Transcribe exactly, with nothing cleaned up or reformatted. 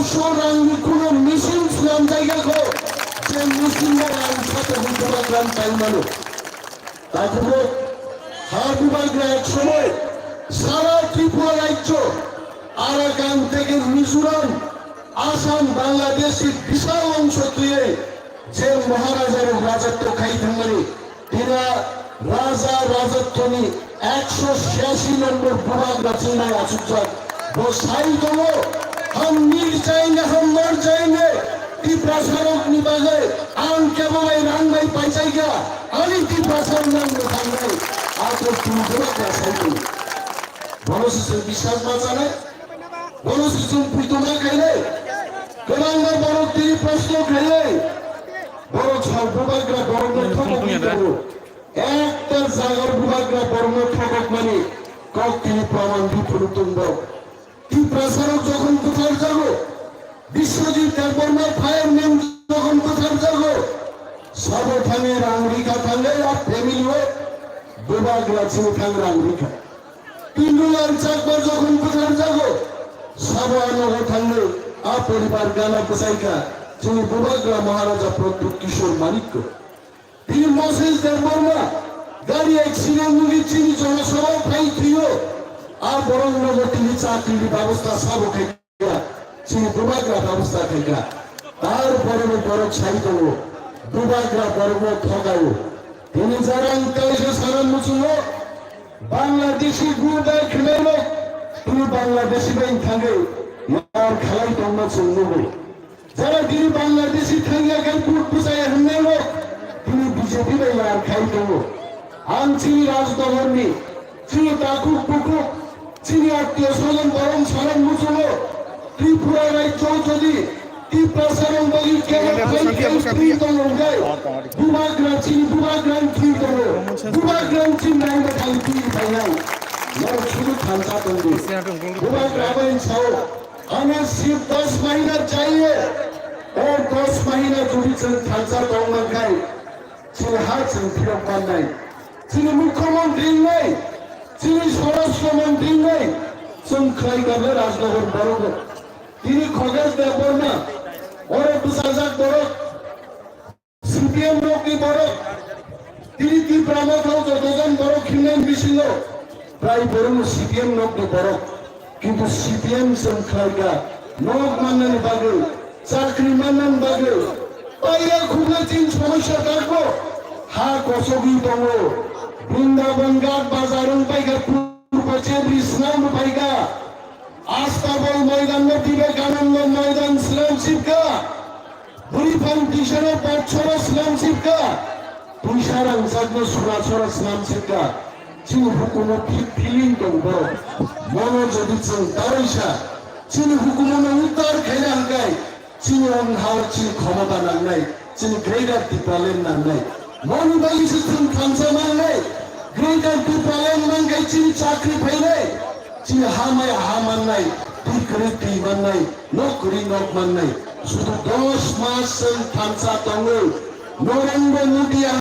একশো rangni kuno machine swnamjaikha kho, je machine-no rang sato bubagra paimano. Takhuk ha bubagra ek somoy sara Tripura rajyo, Arakan theke Mizoram, Assam, Bangladesh-ni bishal ongsho twiwi je Maharajarok rajotwo khai thangmani, tira raja rajottoni ekso chhiyasi nombor bubagra chwngno achukjak. Bo sai tongo, "Hum mir jayenge, hum mar jayenge." Tiprasarokni bagwi ang kebo bai rang bai paichaikha, ani Tiprasarok nang mwthangnai. Abo twi bubagra sai tongo. Bono se chwng biswas ma chanai? Bono se chwng puitoma khainai? Kwbangma borok tini proshno khainai. Borok sao bubagra borokno thokok tongo. Ekta jagar bubagra borokno thokokmani kok tini praman biphuru tongbo. Tiprasarok jokhon butharjago, Biswajit Debbarma fireman jokhon butharjago, sabo thangwi rang rikha thangwi a family-o bubagra chini thang rang rikha. Pindulal Chakma jokhon butharjago, sabo a nogo thangwi a poribar gana bwchaikha chini bubagra Maharaja Pradyut Kishore Manikko. Tini Moses Debbarma gari accident wngwi chini Jonasabha phai thwio. A borok nogo tini chakri ni babosta sabo khai ya. Chini bubagra babosta khai ya. Tar pore bo borok sai tongo. Bubagra borok no thokaio. Tini jarang kaisa sana muchungo Bangladeshi gurda khwlairok tini Bangladeshi bai thangwi mar khalai tongma chwng nugo. Jara tini Bangladeshi thangya khe kut bwchaya hwnnairok tini B J P bai yar khai tongo. Ang chini Rajdohorni, chini takhuk bukhuk, chini attiyo swajon borok sarak muchungo Tripura rajyo jodi Tiprasarok bagwi kebo khai khai thwi tongo hwnkhe bubagra chini bubagra thwi tongo. Bubagra chini naina thang thwi phainai. Norok sunu thansa tongdi. Bubagra bai sao. Hame sirf dos mahina jaiye, o dos mahina jodi chwng thansa tong mankhai, chini ha chwng phirok mannai. Chini mukhyamantri wngnai, chini swarashtra mantri wngnai, chwng khlai kable Rajnagar borok. Tini Khogesh Debbarma, oro bwsajak borok. C P M rokni borok, tini Tipra Motha o jotojon borok himnai bisingo, prai borokno C P M rokni borok. Kintu C P M chwng khlaikha, nok mannani bagwi, chakri mannani bagwi, paira khukla chini somosya dakbo, ha kosogwi tongo. Brindaban Ghat bazar wng paikha, Purba Chebri swnam paikha. Astabol moidan no Vivekananda moidan swnam sibkha. Bwrwi phang twisano bachora swnam sibkha, twisa rangchakno sura chora swnam sibkha. Chini hukumo feeling tong borok. Mono jodi chwng taroisa, chini hukumono uddar khaina hwnkhe, chini onghar chini khomota nangnai, chini Greater Tipraland nangnai. Moni bagwi se chwng thansa mangnai, Greater Tipraland mankhai chini chakri phainai, chini hamaya ha mannai, twi kwrwi twi mannai, nok kwrwi nok mannai. Sudu dos mas chwng thansa tongwi Narendra Modi ang